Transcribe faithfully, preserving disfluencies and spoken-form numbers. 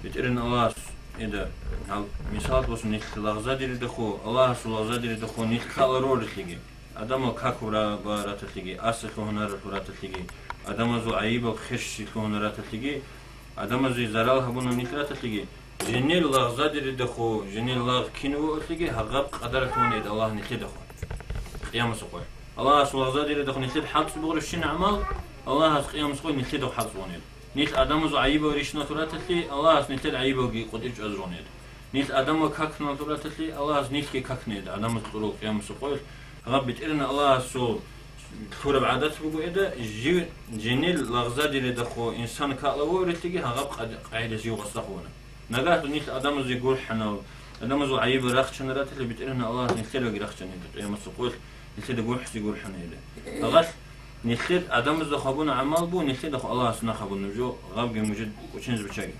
БетӀерин Аллагьас, эда, гьал мисал босун, нилъ лагъзадередахъо, Аллагьасул лагъзадередахъо нилъ ккала рорелъиги, адамал каку ра-, ба раталъиги, аса лъугьунаралъур раталъиги, адамазул гӀайибал херщи лъугьуна раталъиги, адамазе зарал гьабуна нилъ раталъиги, женел лагъзадередахъо, женел лагъ кин вугьалъиги, гьагъаб къадаралъугьун эд Аллагь нилъедахъо. Къиямасухъе. Аллагьасул лагъзадередахъо нилъед хӀалцӀ бугъурищин гӀамал, Аллагьас къиямасухъе нилъедахъо хӀалцӀ бугьун эд. Нилъ адамазул гӀайибал рищуналъур раталъи, Аллагьас нилъер гӀайибалги къотӀир чӀвазаругьун эд. Нилъ адамал какуналъур раталъи, Аллагьас нилъги какун эд, адамаз кьурал къиямасул къоялъ. Гьаб БетӀерин Аллагьасул лъураб гӀадат буго эда, жив женел лагъзадередахъо инсан ккала вугьарелъиги гьагъаб къад-, къагӀида жив гъасда хъувана. Нагагь нилъ адамазе гурхӀанал, адамазул гӀайибал рахчана раталъи, БетӀерин Аллагьас нилъедаги рахчана эда къиямасул къоялъ, нилъеда гурхӀси гурхӀана эда. Гьагъалъ нилъер адамазда хабуна гӀамал бу, нилъеда Аллагьас нах гьабуна жо, гъабги мужид кӀоченз бичаги.